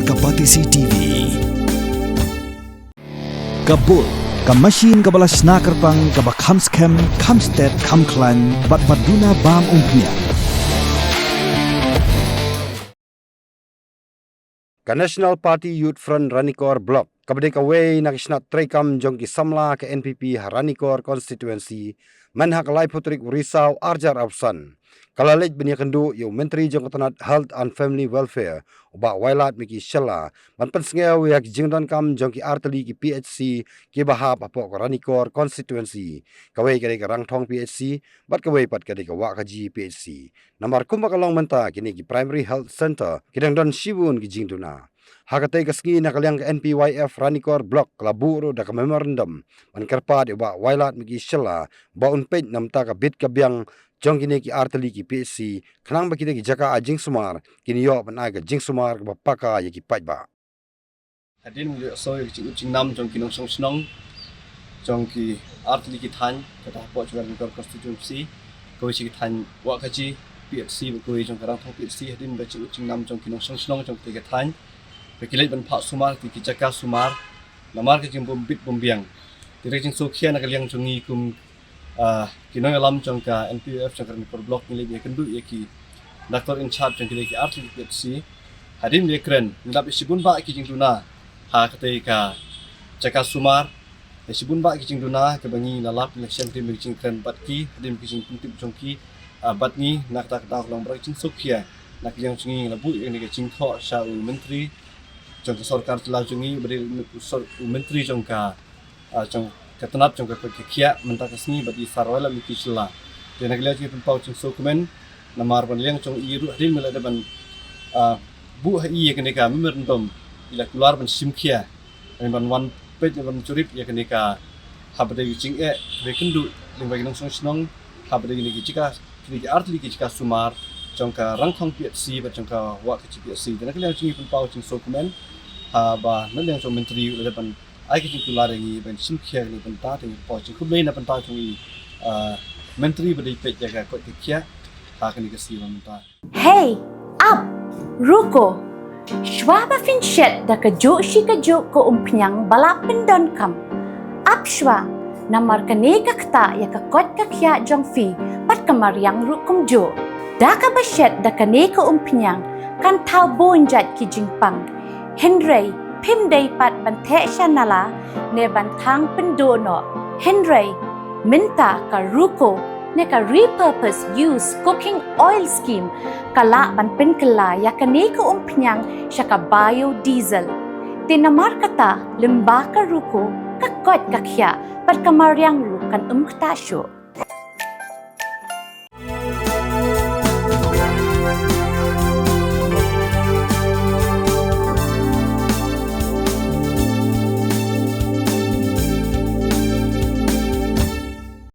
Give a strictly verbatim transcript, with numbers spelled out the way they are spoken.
Ka Batesi T V. Ka Bull, ka machine kaba la shna kyrpang, kaba kham skhem, kham stet, kham khlaiñ, bad ba duna bam umphniang. Ka National Party Youth Front Ranikor Block, kaba dei kawei na ki shnat treikam jong ki samla ka N P P ha Ranikor Constituency, mynha ka laiphew tarik u Risaw arhajar arphew san, ka la leit ban ïakynduh ïa u Myntri jong ka tnat Health and Family Welfare, u Bah Wailadmiki Shylla, ban pynsngew ïa ki jingdonkam jong ki artylli ki P H C kiba hap hapoh ka Ranikor Constituency. Kawei ka dei ka Rangthong P H C, bad kawei pat ka dei ka Wahkaji P H C. Namar kumba ka long mynta, kine ki Primary Health Centre ki dang don shibun ki jingduna. Ha katei ka sngi, na ka liang ka N P Y F Ranikor Block ka la buh ruh da ka memorandum ban kyrpad ïa u Bah Wailadmiki Shylla ba un peit na bynta ka bit ka biang jong kine ki artylli ki P H C, khnang ba kita ki jaka ai jingsumar kin ïoh ban ai ka jingsumar kaba paka ïa ki paidbah. Hadien ba ngi la ïohsngew ïa ka jingud jingnam jong ki nongshong shnong jong ki artylli ki thaiñ, kata hapoh jong ka Ranikor Constituency, kawei shi ka thaiñ Wahkaji P H C bad kawei jong ka Rangthong P H C, hadien ba ka jingud jingnam jong ki nongshong shnong jong katei ka thaiñ, ba ki leit ban phah sumar, ki, ki jaka sumar, namar ka jingbym bit bym biang. Te da ka jingsngewkhia na ka liang jong ngi kum, ah, ki nongïalam jong ka N P Y F jong ka Ranikor Block, ngi leit ïakynduh ïa ki doctor in charge jong kine ki artylli ki P H C. Hadien ba la kren, ngi la ïoh shibun bah ki jingduna ha katei ka jaka sumar. Ïa shibun bah ki jingduna kaba ngi la lap, ngi la shem hadien ba ki jingkren bad ki, hadien ba ki jingpyntip jong ki, ah, bad ngi, na kata ka daw ka long ba da ka jingsngewkhia na ka liang jong ngi, ngi la buh ïa kane ka jingthoh sha u Myntri jong ka sorkar jylla jong ngi, ba dei u sor-, u Myntri jong ka, ah, jong ka tnat jong ka koit ka khiah mynta ka sngi, bad i Sir Wailadmiki Shylla. Te na ka liang jong ngi pynpaw jingsngewkmen, namar ba na liang jong i ruh hadien ba la dep ban, ah, buh ha i ïa kane ka memorandum, i la kular ban shim khia, ban wan peit, ban jurip ïa kane ka, haba dei ka jingeh, ba kynduh lyngba ki nongshong shnong, haba dei kine ki jaka, kine ki artylli ki jaka sumar jong ka Rangthong P H C bad jong ka Wahkaji P H C. Te na ka liang jong ngi pynpaw jingsngewkmen, haba na liang jong u Myntri u la dep ban ai ka jingkular ïa ngi ban shim khia kane ka bynta, te ngi pynpaw jingkhublei na ka bynta jong i, ah, Myntri ba dei peit ïa ka koit ka khiah ha kane ka sngi ba mynta. Hey, ap, ruko. Shwa ba phin shet da kajuh shi kajuh ka umphniang ba la pyndonkam, ap shwa, namar kane ka ktah ïa ka koit ka khiah jong phi bad ka mariang ruh kumjuh. Da kaba shet da kane ka umphniang kan thaw bun jait ki jingpang. Hynrei phim dei pat ban theh sha nala ne ban thang pynduh noh. Hynrei mynta ka ruko ne ka repurpose use cooking oil scheme ka lah ban pynkylla ïa kane ka umphniang sha ka biodiesel. Te namar kata, lyngba ka ruko, ka koit ka khiah bad ka mariang ruh kan ym ktah shuh.